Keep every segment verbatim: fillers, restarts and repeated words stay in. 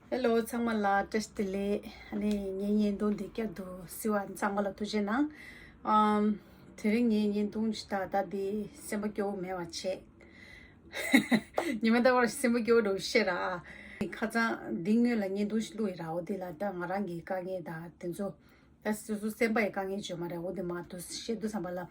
ཧེ་ལོ། ཚང་མ་ལ་བཀྲ་ཤིས་བདེ་ལེགས། ཨ་ནི་ངའི་བརྙན་ཐུང་འདི་བསྐྱར་དུ་གཟིགས་པ་ཚང་མ་ལ་ཐུགས་རྗེ་གནང་། ཨམ། དེ་རིང་ངའི་བརྙན་ཐུང་ཞིག་ད་ལྟ་འདི་སེམས་པ་སྐྱོ་བོ་མེད་པ་བྱས། ཉི་མ་ལྟ་བུར་སེམས་པ་སྐྱོ་བོ་འདྲ་བོ་བཤད་ར། ཁ་སང་འདི་སྔོན་ལ་བརྙན་ཐུང་ཞིག་བླུགས་ཡིན་ར། འོ་དེ་ལ་ད་ང་རང་གི་དཀའ་ངལ་དང་དེ་ཚོ། ད་སོ་སོ་སེམས་པ་ཡི་དཀའ་ངལ་བརྗོད་མ་རེད། འོ་དེ་མ་དུ་བཤད་དུས་ཙམ་པ་ལ།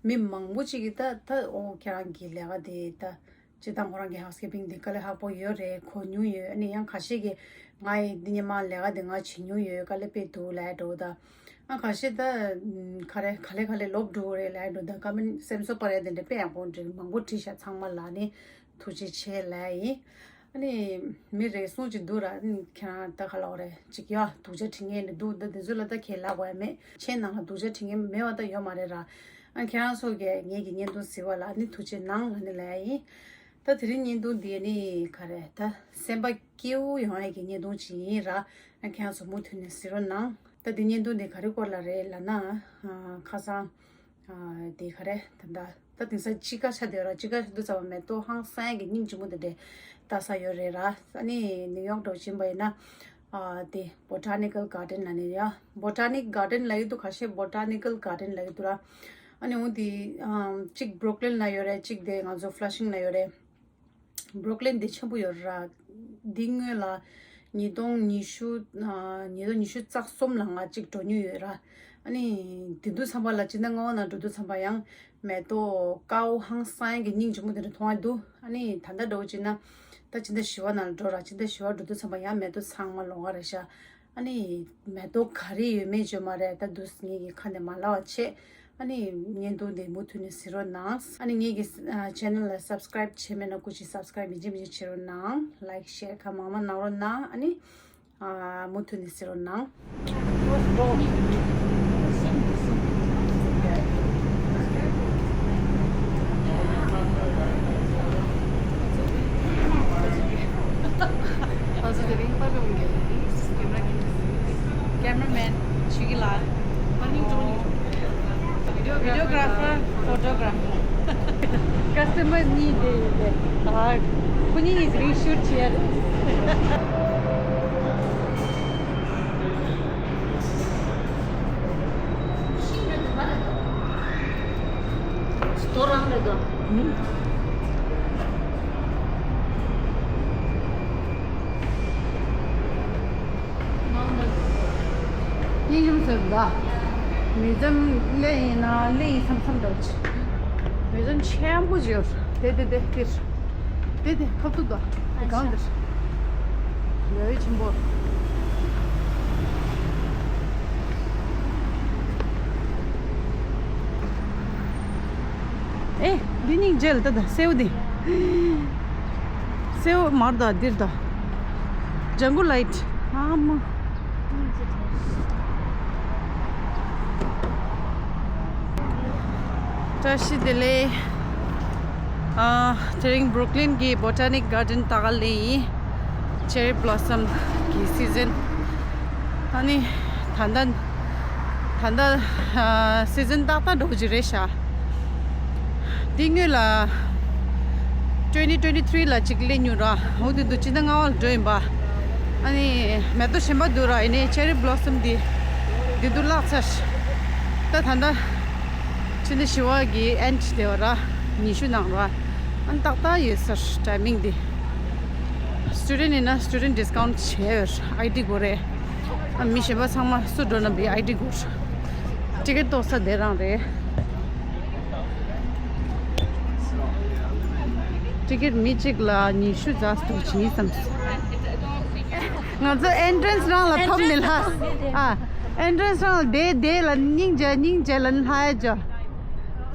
མི་མང་པོ་ཅིག་གིས་ད་ད་འོ་ཁྱེད་རང་གི་ལས་ཀ་དེ་ད་སྤྱིར་བཏང་ཁོ་རང་གི་ཧའུ་སི་ཀིབ་པིང་དེ་དཀའ་ལས་ཁག་པོ་ཡོད་རེད། གོ་མྱོང་ཡོད། ཨ་ནི་ཡང་ཁ་ཤས་ཀྱིས་ང་ཡི་འདི་ཉི་མ་ལས་ཀ་དེ་ང་བྱེད་མྱོང་ཡོད། དཀའ་ལས་དཔེ་འདུག་ལབ་འགྲོ་ད། ཨ་ཁ་ཤས་ད་ག་རེ་ག་ལེ་ག་ལེ་ལོབས་འགྲོ་རེད་ལབ་འགྲོ་ད། ཀ་མེན་སེམས་གསོ་སྤར་ཡ་དེ་འདྲ་དཔེ་ཡག་པོ་འདྲ་མང་པོ་བྲིས་ཤག་ཚང་མ་ལ་ནི་ཐུགས་རྗེ་ཆེ་ལབ་ཡིན། ཨ་ནི་མི་རེ་ཟུང་ཅིག་འདུག་ར། ཨ་ནི་ཁྱེད་རང་ད་ག་ལབ་དགོས་རེད། ཅིག་ཡ་སྡུག་ཅག་བྲིས་མཁན་འདྲ་འདུག་ད་དེ་ཚོ་ལ་ད་ཁས་ལེན་དགོས་ཡ་མེད། ཁྱེད་ནང་ལ་སྡུག་ཅག་བྲིས་མཁན་མེད་པ་ད་ཡོད་མ་རེད་ར། ཨ་ཁྱེད་རང་ཚོ་གིས་ངེད་ཀྱི་བརྙན་ཐུང་གཟིགས་པ་ལ་ཨ་ནི་ཐུགས་རྗེ་གནང་ལབ་ནི་ལབ་ཡ་ཡིན། ད་དེ་རིང་བརྙན་ཐུང་འདི་ནི་ག་རེ་ད་སེམས་པ་སྐྱིད་པོ་ཡོང་ཡ་གི་བརྙན་ཐུང་ཅིག་ཡིན་ར། ཨ་ཁྱེད་རང་ཚོ་མུ་མཐུད་ནས་གཟིགས་རོགས་གནང་། ད་འདི་བརྙན་ཐུང་འདི་ག་རེ་སྐོར་ལ་རེད་ལབ་ན། ཨ་ཁ་སང་། ཨ་དེ་ག་རེ་ད་ད་ད་དེང་སང་དཔྱིད་ཀ་ཆགས་བསྡད་ར། དཔྱིད་ཀ་ཆགས་དུས་ཙམ་པ་མེ་ཏོག་ཧང་སང་གི་སྙིང་རྗེ་མོ་དེ་འདྲ་ལྟ་ས་ཡོད་རེད་ར། ཨ་ནི་ནིའུ་ཡོག་འགྲོ་བཞིན་པ་ཡིན་ན། ཨ་དེ་Botanical Garden ལབ་ནི་ཡ། Botanic Garden ལབ་ཡོད་དུས་ཁ་ཤས་Botanical Garden ལབ་ཡོད་དུས་ར། ཨ་ནི་འོ་དེ་ཨམ་གཅིག་Brooklyn ལ་ཡོད་རེད། གཅིག་དེ་ང་ཚོ་Flushing ལ་ཡོད་རེད། Brooklyn དེ་ཆེན་པོ་ཡོད་ར། འདི་སྔོན་ལ་ཉིས་སྟོང་ཉི་ཤུ། ཨ་ཉིས་སྟོང་ཉི་ཤུ་རྩ་གསུམ་ལ་ང་གཅིག་འགྲོ་མྱོང་ཡོད་ར། ཨ་ནི་དེ་དུས་ཙམ་པ་ལ་སྤྱི་ཟླ་ལྔ་པ་ནང་འགྲོ་དུས་ཙམ་པ་ཡང་མེ་ཏོག་དཀར་པོ་ཧང་སང་གི་སྙིང་རྗེ་མོ་དེ་འདྲ་མཐོང་ཡ་འདུག་ཨ་ནི་ད་ལྟ་འདྲ་བོ་བྱས་ན་ད་སྤྱི་ཟླ་བཞི་པ་ནང་ལ་འགྲོ་ར། སྤྱི་ཟླ་བཞི་པ་འགྲོ་དུས་ཙམ་པ་ཡང་མེ་ཏོག་ཚང་མ་ལོང་བ་རེད་ཤག་ཨ་ནི་མེ་ཏོག་ག་རེ་ཡོད་མེད་བརྗོད་མ་རེད། ད་དུས་ངེད་ཀྱི་ཁ་ནས་མ་ལབ་པ་བྱས། ཨ་ནི་བརྙན་ཐུང་དེ་མུ་མཐུད་ནས་གཟིགས་རོགས་གནང་། ཨ་ནི་ངེད་ཀྱི་ཨ་channel ལ་subscribe བྱས་མེད་ན་སྐུ་མཁྱེན་subscribe ཡིན་གཅིག་མིན་གཅིག་བྱེད་རོགས་གནང་། Like share གང་མང་མང་གནང་རོགས་གནང་། ཨ་ནི་ཨ་མུ་མཐུད་ནས་གཟིགས་རོགས་གནང་། Also, the ring program, cameraman, Shigila, running Johnny, video, videographer, photographer. Customer need the, the, uh, Kuni is reshoot here. Store on the door. སྙིང་རྗེ་མོ་ཟེར་འདུག་མུའུ་ཛིམ་སླེབས་ཡིན་ན་སླེབས་ཡིན་བསམ་བསམ་འདྲ་བོ་ཅིག་མུའུ་ཛིམ་ཆེན་པོ་ཅིག་ཡོད། དེ་དེ་དེ་དེར། དེ་དེ་ཁ་ཐུག་འདུག་དེ་སྒང་དེར། ཡ་ཡི་ཆེན་པོ། ཨེ། འདི་སྙིང་རྗེ་ལ་ལྟ་ད་སེའུ་འདི། སེའུ་མར་ད་འདིར་ད། ཇང་གུ་ལའིཊ། ཨ་མ། བཀྲ་ཤིས་བདེ་ལེགས། ཨ། དེ་རིང་Brooklyn གི་Botanic Garden ལྟ་ག་སླེབས་ཡིན། Cherry blossom གི་season། ཨ་ནི་ད་ལྟ་ད་ལྟ་ཨ་season ཏག་ཏག་འགྲོ་གི་རེད་ཤག་འདི་སྔོན་ལ་twenty twenty three ལ་གཅིག་སླེབས་མྱོང་ར། འོ་དེ་དུས་སྤྱི་ཟླ་ལྔ་པ་ལ་འགྲོ་ཡིན་པ། ཨ་ནི་མེ་ཏོག་གཞན་པ་འདུག་ར། ཡིན་ནའི་cherry blossom འདི་འདི་དུས་བརླག་ཚར། ད་ད་ལྟ་ཕྱི་ཟླ་བཞི་པ་གི་end དེ་བ་ར། ཉི་ཤུ་ནང་ར། ཨ་ནི་ཏག་ཏག་ཡོད་ས་རེད་timing འདི། Student ཡིན་ན་student discount བྱས་ཡོད་རེད། ID དགོས་རེད། ཨ་མི་གཞན་པ་ཚང་མ་སུ་འགྲོ་ན་བི་ID དགོས་རེད། ཊི་ཀེ་ཊི་གཏོང་ས་དེ་རང་རེད། ཊི་ཀེ་ཊི་མི་གཅིག་ལ་ཉི་ཤུ་རྩ་གཅིག་བྱིན་བསམ། ང་ཚོ་entrance རང་ལ་ཐོབ་ནས་ལྷ། ཨ། Entrance རང་ལ་བསྡད་བསྡད་ལ་སྙིང་རྗེ་སྙིང་རྗེ་ལ་ལྷ་ཡ་ཇོ།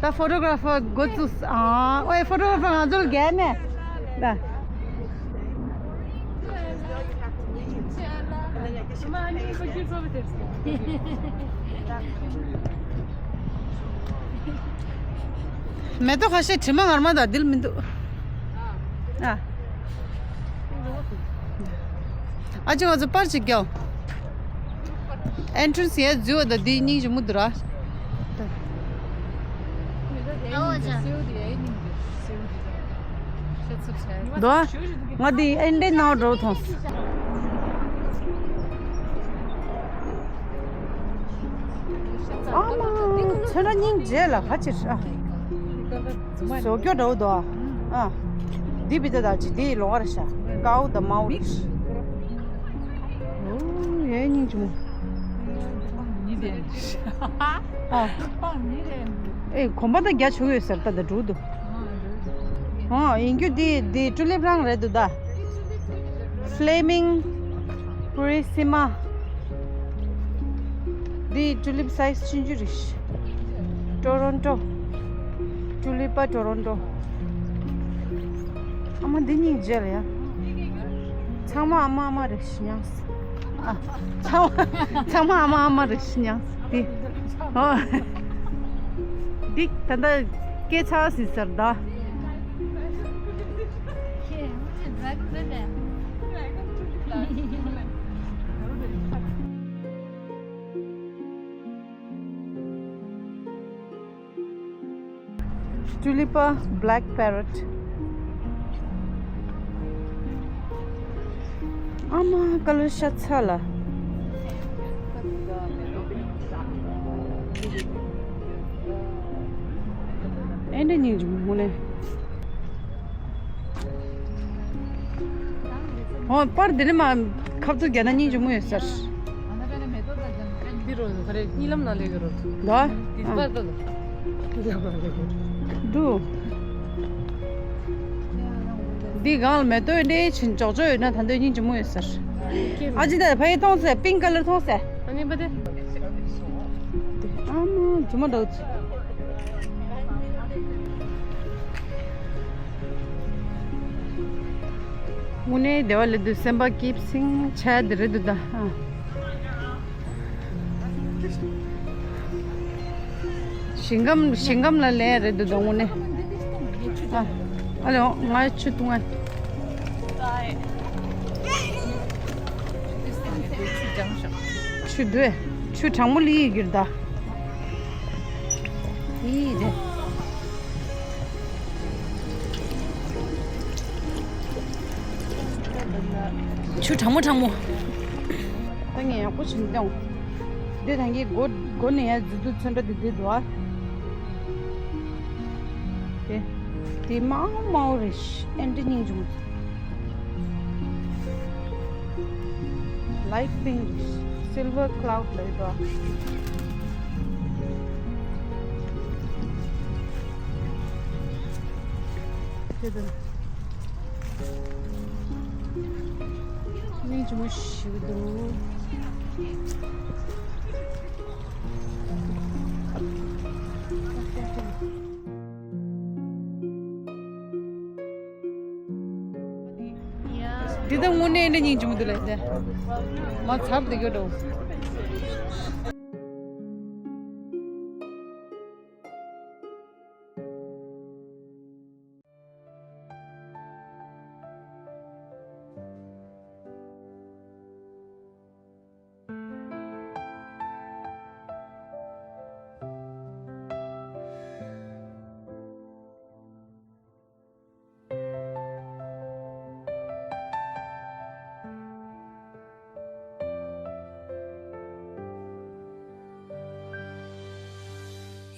ད་photographer འགོ་བཙུགས། ཨ། ཨོའི་photographer ང་ཚོ་ལ་རྒྱལ་ནས། ད། མེ་ཏོག་ཁ་ཤས་དྲི་མ་ངར་མ་དང་ལྡིར་མི་འདུག་ཨ། ཨ་ཅེ་ང་ཚོ་པར་ཅིག་རྒྱག Entrance ཡ་འཛུལ་བ་དང་འདི་སྙིང་རྗེ་མོ་འདུག་ར། ཨོ་ཅེ། འདུག་ང་འདི་ཨེ་འདྲའི་ནང་འགྲོ་མཐོང་། ཨ་མ། ཚོན་ཁྲ་སྙིང་རྗེ་ལ་ག་ཅིར་ཨ། བཟོ་སྐྱོ་འདྲ་བོ་འདུག་ཨ། ཨ། འདི་བི་ཏ་དང་ཅི་འདི་ལོ་གར་ཤ། ཀའུ་དང་མའུ་རེད། ཨོ་ཡའི་སྙིང་རྗེ་མོ། ཨ། ཨེ་གོམ་པ་དང་རྒྱ་ཆུ་ཡོད་ཟེར་ད་ད་འགྲོ་འདུག་ཨ་ཡིན་རྒྱུ་འདི་འདི་ཊུ་ལིབ་རང་རེད་འདུག་ད། Flaming Purissima། འདི་ཊུ་ལིབ་སའི་ཛི་ཆུང་ཆུང་རེད། ཊོ་རོན་ཊོ། ཊུ་ལིབ་པ་ཊོ་རོན་ཊོ། ཨ་མ་འདི་གཉིས་མཇལ་ཡ། ཚང་མ་ཨ་མ་ཨ་མ་རེད་ཤི་ཉག་ཨ། ཚང་མ་ཚང་མ་ཨ་མ་ཨ་མ་རེད་ཤི་ཉག་འདི། ཨོ། འདི་ད་ལྟ་སྐད་ཆ་ཟིན་ཟེར་ད། Tulipa black parrot. ཨ་མ་ཀ་ལར་ཤ་ཚ་ལ། ཨེ་འདྲ་སྙིང་རྗེ་མོ་ནས། ཨོ་པར་འདི་ནས་མ་ཁབ་ཏུ་རྒྱ་ན་སྙིང་རྗེ་མོ་ཡོད་ཟེར། འདི་རོ་ག་རེ་གཉིད་ལམ་ན་ལེགས་རོ། ད། འདི་པར་ད། གཉིད་ལམ་ན་ལེགས་རོ། འདུག་འདི་གང་ལ་མེ་ཏོག་འདྲའི་ཆེན་ཅོག་ཅོག་ཡོད་ན་ད་འདོད་སྙིང་རྗེ་མོ་ཡོད་ཟེར། ཨ་ཅི་ད་ཕ་ཡི་མཐོང་ཟེར། པིང་ཀ་ལར་མཐོང་ཟེར། ཨ་ནི་པ་དེ། ཨ་མ་ཇི་མ་འདྲ། དངོས་གནས་བདེ་བ་ལས་དུས་སེམས་པ་སྐྱིད་སིང་ཆ་དེ་རེད་འདུག་ད། ཨ། ཞིང་ཁམས་ཞིང་ཁམས་ལ་ལས་རེད་འདུག་ད་དངོས་གནས། ཨ། ཨ་ལེ་ང་ཆུ་བཏུང་ཨ། ཆུ་འདུས། ཆུ་གྲང་མོ་ལི་ཡི་གིར་ད། ཡི་རེད། ཆུ་གྲང་མོ་གྲང་མོ། ད་ངས་ཡག་པོ་བྱིན་བཏང་། འདི་ད་ངས་སྒོ་སྒོ་ནས་ཡར་འཛུལ་དུས་ཚོན་ཁྲ་འདི་འདི་འདུག་ཨ། དེ་དེ་མའོ་མའོ་རེད། ཨེ་འདྲ་སྙིང་རྗེ་མོ། Light pink, silver cloud ལབ་ཡོད་དོ། དེ་དང་། སྙིང་རྗེ་མོ་ཞིག་འདུག་འདི་ད་དངོས་གནས་འདྲ་སྙིང་རྗེ་མོ་འདུག་ལ་དེ། མ་ཚར་འདི་གོ་འགྲོ།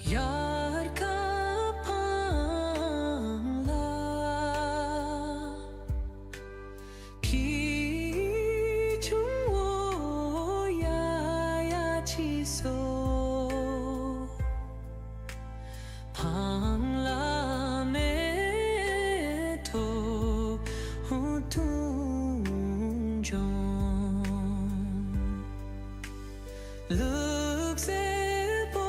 དབྱར་ཁ་བང་ལ། ཁྱི་ཆུང་བོ་ཡ་ཡ་ཆི་སོ། བང་ལ་མེ་ཏོག་འཐུང་འབྱུང་། ལུག་སེར་པོ་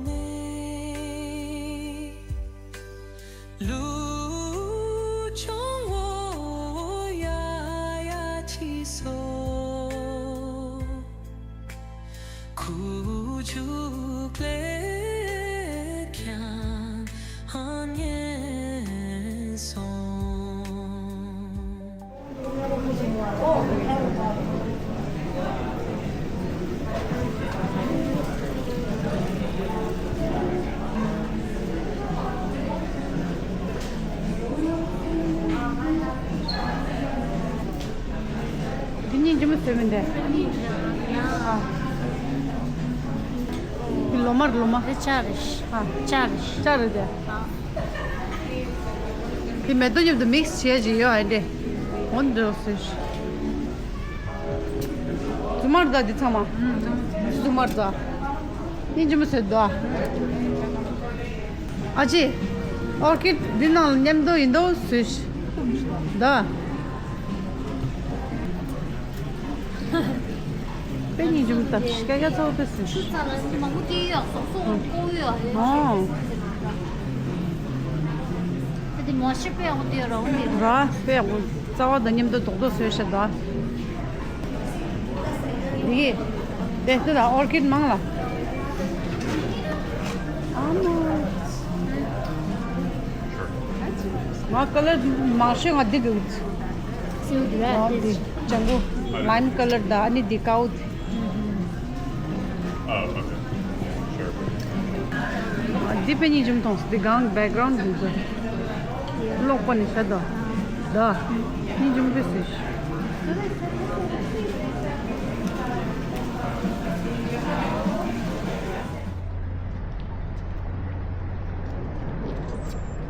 མེ། ལུག་ཆུང་བོ་ཡ་ཡ་ཆི་སོ། ཁུ་བྱུག་ལས་ཀྱང་ཉེ་སོང་། འདི་གཉིས་ཅི་མ་ཟེར་མི་འདི། ཨ། ལོ་མར་ལོ་མ། དེ་ལྕགས་རེད། ཨ། ལྕགས་རེད། ལྕགས་རེད་དེ། ཨ། དེ་མེ་ཏོག་མཉམ་དུ་མིག་སི་བྱས་ཅིག་ཡོད་ཨ་འདྲེ། འོ་འདྲ་སོ་ཞིག་རྫུན་མ་རེད་ད་འདི་ཚང་མ། རྫུན་མ་རེད་ད། སྙིང་རྗེ་མོ་བཟོས་འདུག་ཨ་ཅེ། ཨོར་ཀིཌ་འདི་ནང་ལ་མཉམ་དུ་ཡིན་མདོག་བཟོས་ཤིག་ད། དཔེ་སྙིང་རྗེ་མོ་ད། སྐད་ཆ་ཚ་བོ་དཔེ་སྲིད། ཆུ་ཚ་ལ་མང་པོ་སྐྱེས་ཡོད། ཟོག་སོགས་ཀོ་ཡོད། ཨོ། ཨ་དེ་མོ་ཤི་པའི་འོང་དེ་ར་འོང་དེ། ར་དཔེ་འོང་རྩ་བ་དང་མཉམ་དུ་རྡོག་རྡོག་བཟོས་ཤག་ད། འདི་གི་དེ་ལྟ་ལ་ཨོར་ཀིཌ་མང་ལ། ཨ་མ། ང་ཀ་ལར་མང་ཤོས་ང་འདི་གི་ཡོད། སེའུ་འདི་ར། འོ་འདི་ལྗང་གུ་ལའིམ་ཀ་ལར་ད། ཨ་ནི་འདི་ཀའོ་འདི། Oh, okay. Sure. འདི་དཔེ་སྙིང་རྗེ་མོ་མཐོང་སོང་། འདི་སྒང་བེག་གྷ་རའུན་འདི་ཚོ་ཀློག་པ་ནི་ཤ་ད། ད་སྙིང་རྗེ་མོ་དཔེ་སྲིད།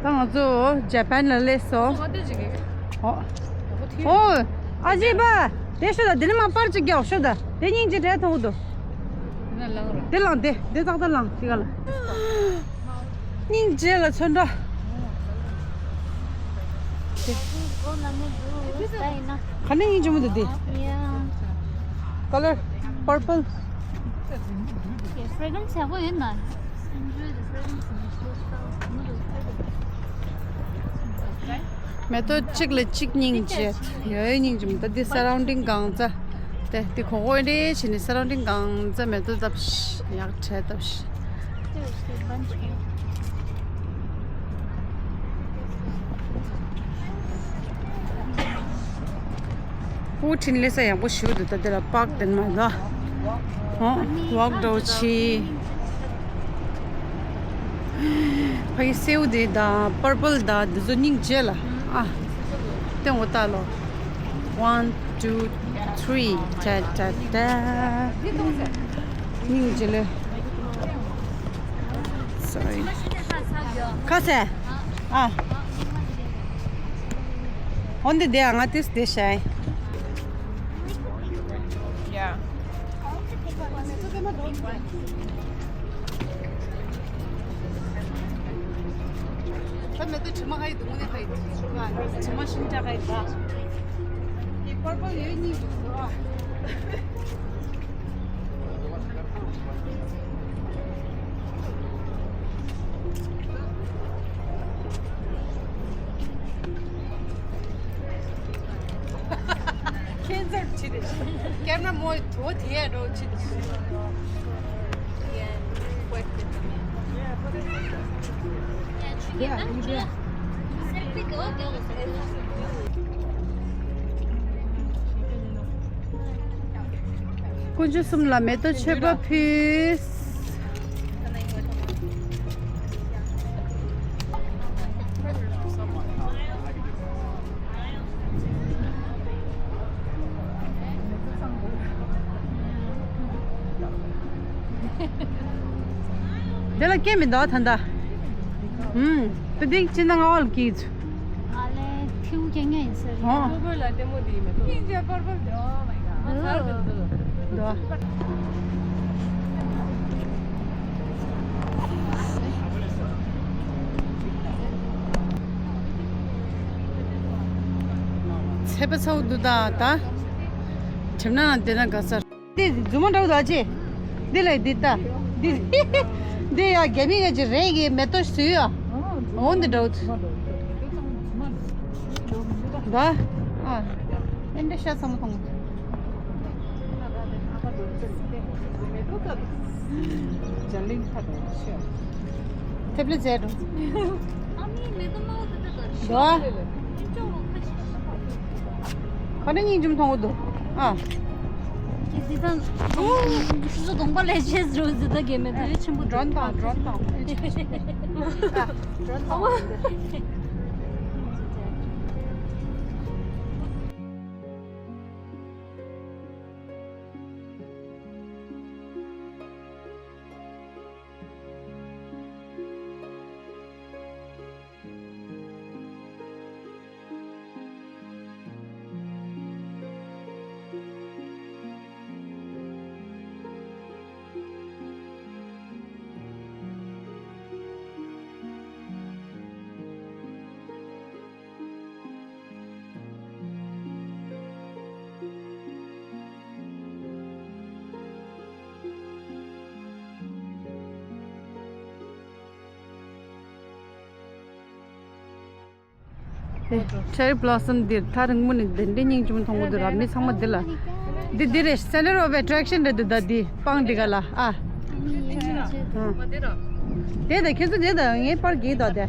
ད་ང་ཚོ་ཇ་པན་ལ་སླེབས་སོང་། ཨོ། ཨོ། ཨ་ཅེ་པ། དེ་ཤོད་ད། དེ་ནས་མ་པར་ཅིག་རྒྱག་ཤོད་ད། དེ་སྙིང་རྗེ་དྲན་ཐོག་འདུག་དེ་ལངས་དེ། དེ་ཏག་ཏག་ལངས་དེ་ག་ལ། སྙིང་རྗེ་ལ་ཚོན་ཁྲ། ག་ནས་སྙིང་རྗེ་མོ་འདུག་དེ། ཀ་ལར་པར་པལ། Fragrance ཡག་པོ་ཡོད་ན། མེ་ཏོག་གཅིག་ལ་གཅིག་སྙིང་རྗེ། ཡོད་སྙིང་རྗེ་མོ། ད་འདི་སར་རའུན་ཌིང་གང་ཙ། དེ་དེ་གོ་གོ་འདྲེ་བྱས་ནས་སར་རའུན་ཌིང་གང་ཙ་མེ་ཏོག་བཏབ་ཤག་ཡག་བྲལ་བཏབ་ཤག་པུ་ཊིན་སླེབས་ས་ཡག་པོ་ཞིག་འདུག་ད་དེ་ལ་པག་དེ་མ་ད། ཨོ། ཝོག་འདྲ་བོ་བྱས། ཕ་གི་སེའུ་དེ་དང་པར་པལ་དང་དེ་ཚོ་སྙིང་རྗེ་ལ། ཨ། སྟོན་གོ་ད་ལོ། One, two, three. ཏ་ཏ་ཏ། སྙིང་རྗེ་ལེ། Sorry. ཁ་ཟས། ཨ། འོན་ཏེ་དེ་ང་ཏིས་དེ་ཤའི། Yeah. ད་མེ་ཏོག་དྲི་མ་ཧ་ཡི་འདུག་དངོས་གནས་ཧ་ཡི་འདུག་དྲི་མ་ཤིན་ཏུ་ཧ་ཡི་འདུག་དེ་པར་པལ་ཡོད་གཉིས་འདུག་ཁྱེད་ཚོར་ཅི་རེད། ཀེམ་ར་མོའི་དོ་དེ་ཡ་འགྲོ་ཅི་རེད། དཀོན་མཆོག་གསུམ་ལ་མེ་ཏོག་མཆོད་པ་ཕུལ། དེ་ལ་སྐད་མི་འདུག་ད་ལྟ། ཨུམ། དེ་འདི་ཅི་ན་ང་བ་ལ་སྐྱིད། ཨ་ལེ། ཐེའུ་རྐྱང་རྐྱང་ཡིན་ས་རེད། ཨོ། ཀོ་ཀོ་ལ་ལྟད་མོ་འདི་ཡིན་མེད་དོ། སྙིང་རྗེ་པར་པར་འདི། Oh my god. འདུག་ཚད་པ་ཚ་བོ་འདུག་ད་ད། གྲིབ་ནང་བསྡད་ན་དགའ་ཚར། འདི་རྫུན་མ་འདྲ་བོ་ད་ཅི། འདི་ལ་འདི་ལྟ། འདི། འདི་ཡ་རྒྱ་མི་ག་ཅི་རེད་གི་མེ་ཏོག་བཟོས་ཡ། འོ་འདི་འདྲ་བོ། ད། ཨ། ཨེ་འདྲ་ཤ་ཚ་མོ་མཐོང་། ཐེབ་ལེ་ཛེ་འགྲོ། ཨ་མི་མེ་ཏོག་མང་པོ་འདུག་ད། ཁ་ནས་སྙིང་རྗེ་མཐོང་གི་འདུག་ཨ། ཇི་ལྟར་སུ་གདོང་པ་ལས་ཆེ་ཟེར་ཇི་ལྟར་གེ་མེད་དུ་ཆེན་པོ་འགྲོན་དང་འགྲོན་དང་འགྲོན་དང་། ཆེ་རི་བྷི་ལོ་སམ་འདིར་ཐག་རིང་མོ་ནས་དེ་འདྲའི་སྙིང་རྗེ་མོ་མཐོང་གི་འདུག་ར། མི་ཚང་མ་འདི་ལ། འདི་འདི་རེད། Center of Attraction རེད་འདུག་ད་འདི་སྤང་འདི་ག་ལ་ཨ། དེ་ད་ཁྱེད་ཚོ་དེ་ད་ངའི་པར་གྱིས་ད་དེ།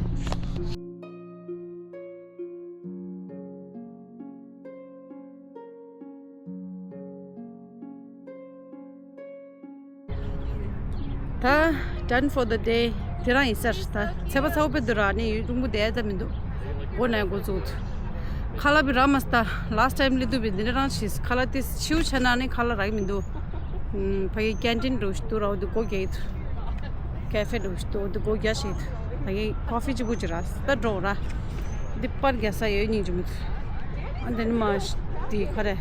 ད་done for the day དེ་རང་ཡིན་ཟེར། ད་ཚད་པ་ཚ་བོ་དཔེ་འདུག་ར། ནི་ཡུལ་རླུང་བུ་བསྡད་ཙམ་མི་འདུག་སྒོ་ནས་འགོ་བཙུགས། ཁ་ལག་པི་རག་མ་སྟ། last time སླེབས་དུས་པི་འདི་འདྲ་རང་བྱས། ཁ་ལག་དེ་ཕྱིའུ་ཆ་ན་ནི་ཁ་ལག་རག་གི་མི་འདུག་ཕ་གི་canteen འདྲ་བོ་ཞིག་འདུག་ར། འོ་དེ་སྒོ་རྒྱག་གི་འདུག cafe འདྲ་བོ་ཞིག་འདུག་འདི་སྒོ་རྒྱག་བྱས་འདུག་ད་གིན་coffee གཅིག་པུ་ཅིག་རག་སྟ་འགྲོ་ར། འདི་པར་རྒྱག་ས་ཡོད་སྙིང་རྗེ་མོ་འདུག་ཨ་འདི་ནི་མ་འདི་ག་རེ་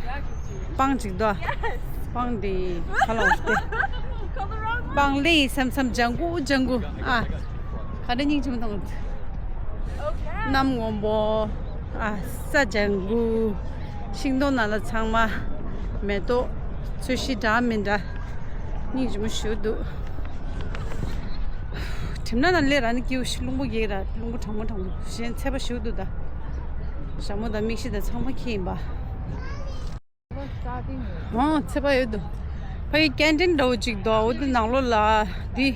སྤང་ཅིག་འདུག་སྤང་འདི་ག་ལ་འོང་སྟེ། སྤང་ལེ་སམ་སམ་ལྗང་གུ་ལྗང་གུ་ཨ། ག་རེ་སྙིང་རྗེ་མོ་མཐོང་གི་འདུག་གནམ་སྔོན་པོ་ཨ། ས་ལྗང་གུ། ཤིང་སྡོང་ནང་ལ་ཚང་མ་མེ་ཏོག་ཚོས་གཞི་འདྲ་མི་འདྲ་སྙིང་རྗེ་མོ་ཞེ་པོ་འདུག་གྲིབ་ནག་ནང་སླེབས་ར་ནི་སྐྱིད་པོ་ཞིག་རླུང་བུ་རྒྱག་ར། རླུང་བུ་གྲང་མོ་གྲང་མོ་གཞན་ཚད་པ་ཞེ་པོ་འདུག་ད་ཞྭ་མོ་དང་མིག་ཤེལ་དང་ཚང་མ་འཁྱེར་ཡིན་པ། ཨོ་ཚད་པ་ཡོད་འདུག་ཕ་གི་canteen འདྲ་བོ་ཅིག་འདུག་འོ་དེ་ནང་ལོགས་ལ་འདི་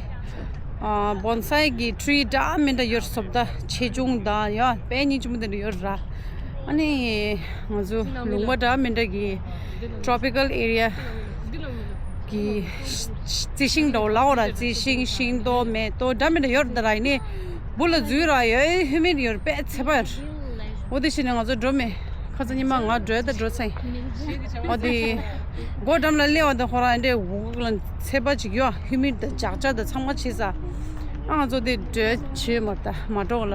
ཨ་bonsai གི་tree འདྲ་མི་འདྲ་ཡོད་རེད། བཟོ་ལྟ་ཆེ་ཆུང་དང་ཡ་དཔེ་སྙིང་རྗེ་མོ་དེ་འདྲ་ཡོད་ར། ཨ་ནི་ང་ཚོ་ལུང་པ་འདྲ་མི་འདྲ་གི་tropical area གི་རྩི་ཤིང་འདྲ་བོ་ལབ་དགོས་ར། རྩི་ཤིང་ཤིང་ཏོག་མེ་ཏོག་འདྲ་མི་འདྲ་ཡོད་རེད། ད་ར་ཡིན་ནི་སྦུག་ལ་འཛུལ་ར་ཡོད་humid ཡོད་རེད། དཔེ་ཚད་པ་ཡོད་རེད། འོ་དེ་བྱས་ནས་ང་ཚོ་འགྲོ་མེད། ཁ་སང་ཉི་མ་ང་འགྲོ་ཡ་ད་འགྲོ་ཚར་ཡིན། འོ་དེ་སྒོ་འགྲམ་ལ་སླེབས་པ་དང་ཁོ་རང་འདྲའི་འུ་གུ་ལ་ཚད་པ་ཅིག་ཡོད། humid དང་ལྕགས་ལྕགས་དང་ཚང་མ་བྱས་ས། ཨ་ང་ཚོ་དེ་འགྲོ་བྱེད་མ་ད་མ་འགྲོ་ལ།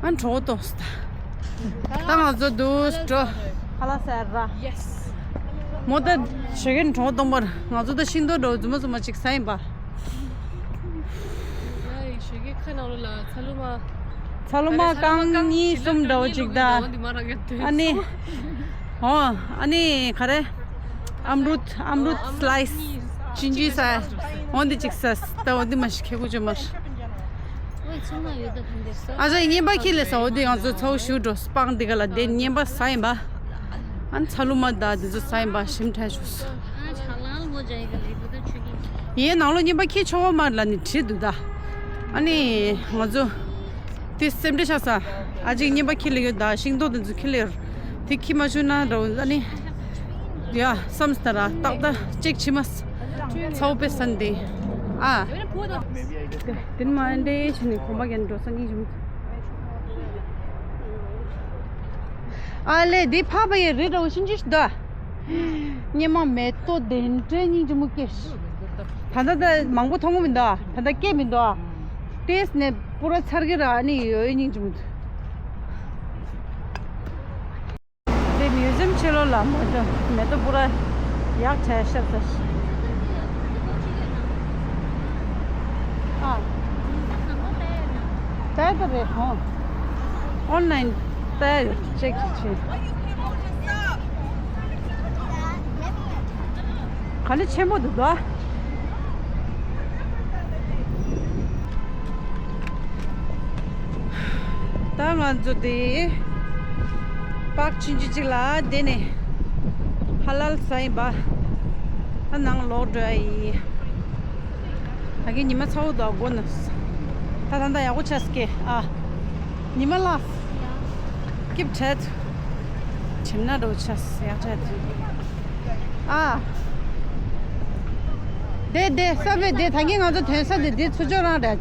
ཨ་གྲོད་ཁོག་ལྟོགས་སོང་ད། ད་ང་ཚོ་འདུག་འགྲོ། ཁ་ལག་ཟ་ར། མོ་ད་ཞོགས་ཀས་གྲོད་ཁོག་སྟོང་པར་ང་ཚོ་ད་ཤིང་ཏོག་འདྲ་བོ་རྫུན་མ་རྫུན་མ་ཅིག་ཟ་ཡིན་པ། ཡ་ཡི་ཞོགས་ཀས་ཁ་ནང་ལོགས་ལ་ཚ་ལུ་མ། ཚ་ལུ་མ་རྐང་གཉིས་གསུམ་འདྲ་བོ་ཅིག་ད། ཨ་ནི། ཨོ་ཨ་ནི་ག་རེ། ཨམ་རུད་ཨམ་རུད་slice ཅིན་ཅི་ཟ། འོ་འདི་ཅིག་ཟ་ད། འོ་འདི་མ་ཞིག་ཁེ་གུ་ཅོ་མ། ཨོ་ཚང་མ་ཡོད་ད་ཕན་འདེར་ས། ཨ་ཅག་ངན་པ་ཁྱི་ལས་ས། འོ་འདི་ང་ཚོ་ཚ་བོ་ཞུ་འགྲོ་སྤང་འདི་ག་ལ་དེ་ངན་པ་ཟ་ཡིན་པ། ཨ་ཚ་ལུ་མ་ད་འདི་ཚོ་ཟ་ཡིན་པ་ཞིམ་ཕྲ་བྱུང་སོང་། ཨ་ཆ་ལང་མོ་ཇ་ཡི་ག་ལེ་དུ་ད་ཆུ་གི། ཡའི་ནང་ལོགས་ངན་པ་ཁྱི་ཆོག་པ་མ་ལ་ནི་བྲིས་འདུག་ད། ཨ་ནི་ང་ཚོ་དེ་སེམས་ཁྲལ་ཆགས་ས། ཨ་ཅིག་ངན་པ་ཁྱི་ལ་ཡོད་ད། ཤིང་ཏོག་དེ་ཚོ་ཁྱི་ལ་ཡོད། དེ་ཁྱི་མ་བྱུང་ན་འདྲ་བོ་ཨ་ནི། ཡ་བསམ་སྟ་ར་ཏག་ཏག་ཅིག་ཕྱི་མ་ཚ་བོ་དཔེ་ས་འདི་ཨ། དེ་ནི་མ་འདྲེ་ཆུ་ནི་གོམ་པ་རྒྱན་འགྲོ་ས་གཉིས་བྱུང་། ཨ་ལེ་འདི་ཕ་བ་ཡི་རི་འདྲ་བོ་ཤིན་ཅི་ཤི་ད། སྙེ་མ་མེ་ཏོག་དེ་འདྲའི་སྙིང་རྗེ་མོ་སྐྱེས། ད་ལྟ་ད་མང་པོ་མཐོང་གི་མི་འདུག་ད་ལྟ་སྐྱེས་མི་འདུག་ཏེས་ནས་པུ་ར་ཚར་གི་ར་ཨ་ནི་ཡོད་སྙིང་རྗེ་མོ་འདུག་དེ་མིའུ་ཛིམ་ཕྱི་ལོགས་ལ་མེ་ཏོག་མེ་ཏོག་པུ་ར་ཡག་བྱས་ཤར་ས། ཨ། ད་ད་རེད་ཧོ། ཨོན་ལན་ད་ཅེག་བྱེད། ག་ལེ་ཆེན་པོ་འདུག་དོ། ད་ང་ཚོ་དེ་པག་ཆུང་ཆུང་ཅིག་ལ་བསྡད་ནས་ཧ་ལལ་ཟ་ཡིན་པ། ད་ནང་ལོག་འགྲོ་ཡ་ཡིན། ད་གིན་ཉི་མ་ཚ་བོ་དང་སྒོ་ནས། ད་ད་ད་ཡག་པོ་ཆགས་ཀྱི་ཨ། ཉི་མ་ལ། སྐྱིབ་བྲལ། གྲིབ་ནག་འདྲ་བོ་ཆགས་ཡག་བྲལ། ཨ། དེ་དེ་ས་བོད་དེ་ད་གིན་ང་ཚོ་ཐོན་ས་དེ་དེ་ཚུར་ཕྱོགས་རང་རེད།